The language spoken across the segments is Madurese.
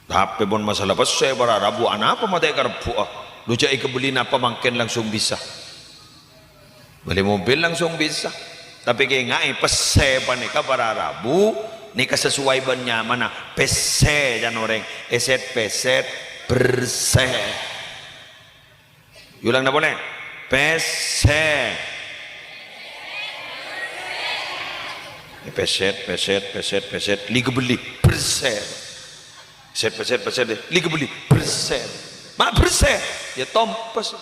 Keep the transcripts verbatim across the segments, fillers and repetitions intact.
Tapè mon masalah pèssè para rabu, anapa matè karebbhu'â? Lo jhâ' èkabelli napa mangkèn langsung bisa. Bâli mobil langsung bisa. Tapè kèngaè pèssè panèka para rabu, nèka sesuai bân nyamanna. Pèssè can orèng, èsèt-pèsèt, bersè. Èolangna polè. Pèssè. Pèsèt, pèsèt, pèsèt, pèsèt. Li kabelli. Bersè. Pèsèt, pèsèt, pèsèt. Li kabelli. Bersè. Ma' bersè. Yâ tompes.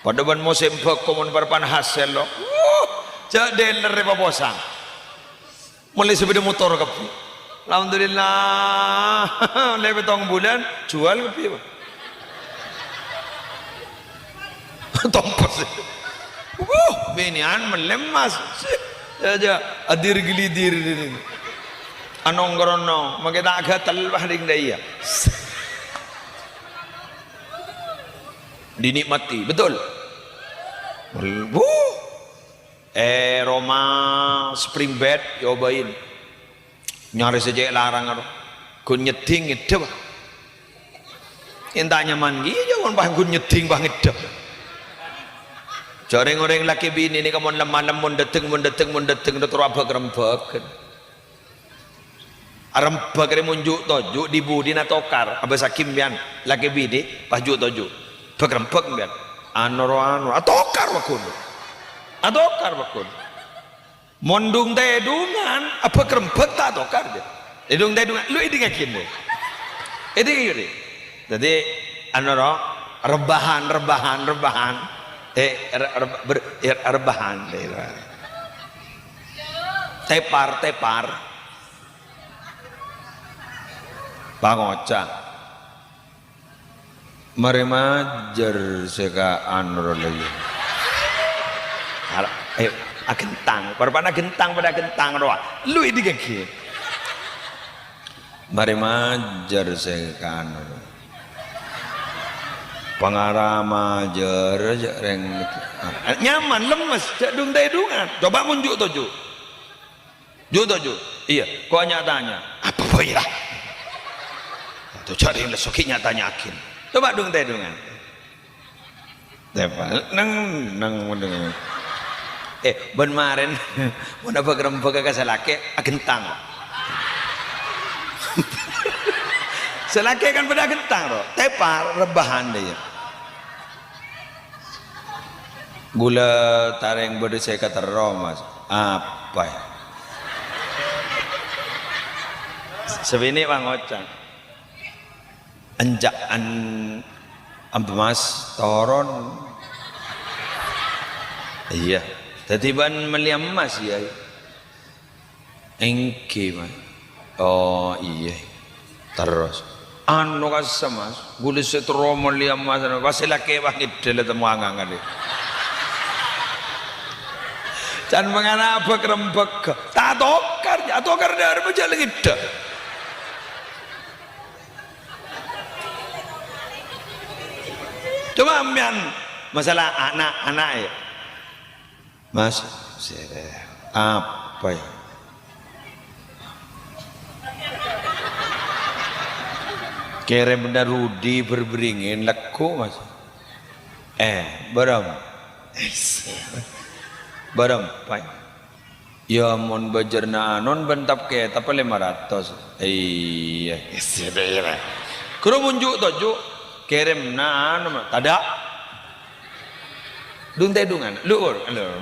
Padâ bân mosèm bhâko mon parappa'na hasèl, lo. Wuh, jhâ' dealer èpaposang. Mellè sepeda motor kabbhi. Alhamdulillah. Lè pèttong bulân, juwâl kabbhi, Pak. Tompes. Wuh, bânnèyan mellè emmas. Jhâ', jhâ', adir gelidir ini. Anong krono, makè ta' ghâtel, Pak, ning dâ' iyâ. Dinikmati, betul? Wuh. È, roma spring bed, èobâi. Nyarè sè cè' larang, aro. Ghun nyeddhing, ngeddhep. Ènta' nyaman, iyâ, mon pas ghun nyeddhing, pas ngeddhep. Jhâ' rèng-orèng lakè binè nèka mon lem-malem, mon dâteng, mon dâteng, mon dâteng, terro abâk-rembâghân. Arembhâk rè mon ju'-toju' di-budina tokar, abâsaghi sampèyan lakè binè pas ju'-toju'. Bâk-rembhâk sampèyan. Anu ro anu, atokar pagghun. Atokar pagghun. Mon dung-tèdungan, abâk-rembhâk ta' atokar, jâ. È, dung-tèdungan, lo èdingngaghi, dè. Èdingngaghi, dè. Dhâddhi, anu ro, rebbhân, rebbhân, rebbhân. È, re-, re-, ber-, è, rebbhân, dè. Tepar, tepar. Pangoca'. Marè majâr sè ka anu ro lagi. Al-, eh, aghentang. Parappa'na aghentang, padâ aghentang rowa. Lo èdingngaghi. Marè majâr sè ka anu ro. Pangara majâr jâ' rèng. Nyaman, lemmes, jâ' dung-tèdungan. Coba' mon ju'-toju'. Ju'-toju'. Iyâ, ko' nya-tanya. Apa, Boy, yâ? Toju' jâ' rèng lesso ghi' nya-tanya'aghi. Coba' dung-tèdungan. Tepar. Neng, neng, neng. Eh, bân marèn, mon abâk-rembhâk ka sè lakè', aghentang. Sè lakè' kan padâ aghentang, ro. Tepar, rebbhân, dè, yâ. Ghulâ tarèng bâdâ sè katerro, Mas. Apa, yâ? Sè binè' pangoca'. Enja'an emmas toron. Iyâ. Dhâddhi bân mellè emmas, yâ. Èngghi, Mas. Oh, iyâ. Terros. Anu kassa', Mas. Ghulâ sè terro mellè emmas, pas sè lakè' pas ngèddhâl temmo angangan, dè. Can mangkana abâk-rembhâk. Ta' atokar, atokar dâ' remma jhâ' la ngèddhâ. Coba sampèyan masalah ana'-ana', yâ. Mas, sè-, apa, yâ? Kèrèmma Rudi bâr-bâringèn lagghu', Mas. Eh, bârâmpa? Bârâmpa, yâ? Yâ, mon bâjârna anon bân tap-kètap lèma ratos. Iyâ, ghuru mon ju'-toju', kèrèmna anu, ma-, tadâ'. Dung-tèdungan, lu'ur, lu'ur.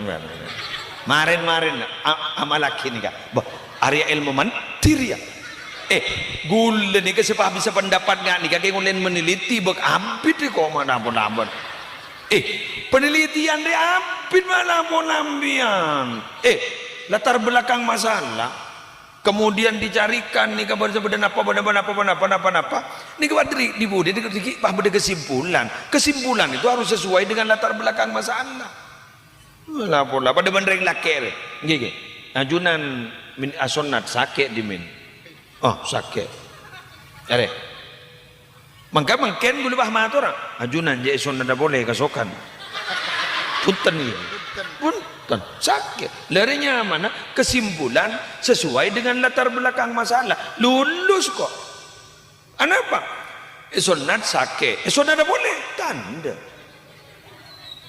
Marèn-marèn, a-, amallaghi nèka. Bâh, arèya èlmo mandhir, yâ. Eh, ghulâ nèka sè pas bisa pendapat nga' nèka kè ngolèn meneliti, bâk abit, kok, ma' napa-napa. Eh, penelitian rè abit ma' napa-napa sampèyan. Eh, latar belakang masalah. Kemudian dicarikan nèka bâdâ, bâdâ napa, bâdâ napa, napa, napa, napa. Nèka pas dâri, di budi, di, di, pas bâdâ kesimpulan. Kesimpulan itu harus sesuai dengan latar belakang masalah. Lah, pola padâ bân rèng lakè', rè. Ngghi, ngghi. Ajunan min asonnat sakè' dhimèn. Oh, sakè'. Arè. Mangka mangkèn ghulâ pas mator, ajunan jhâ' èsonnada polè kasokan. Punten, ngghi. Punten, sakè'. Lah rè nyamana kesimpulan sesuai dengan latar belakang masalah. Lulus kok. Anapa? Èsonnat sakè'. Èsonnat polè? Tandhâ.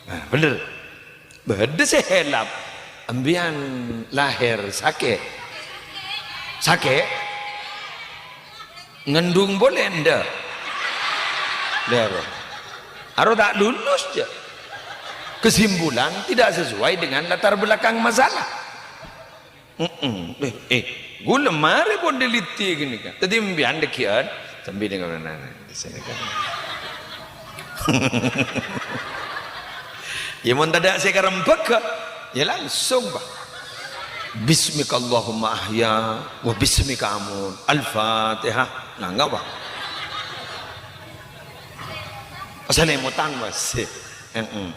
Nah, bhender. Bâdâ sè hèlap. Embiyan lahèr sakè'. Sakè'? Ngandung polè endâ'? Dâ' ro. Aro ta' lulus, jâ'. Kesimpulan, tidak sesuai dengan latar belakang masalah. Mm-mm. Eh, eh, ghulâ marè pon neliti ghânèka. Dhâddhi, embiyan dhâggi'ân, sambi nèng orèng nana. Di sini kan. Ya, mon tadâ' sè karembhâghâ, ya langsung, Pak. "Bismikallahumma ahya, wa bismika amut." Al-Fatihah. Nah, enggak, Pak. Asal emotan, Mas. Heeh.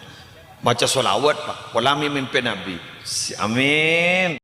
Maca sholawat, Pak. Pola mè' mèmpè Nabi. Si-, amin.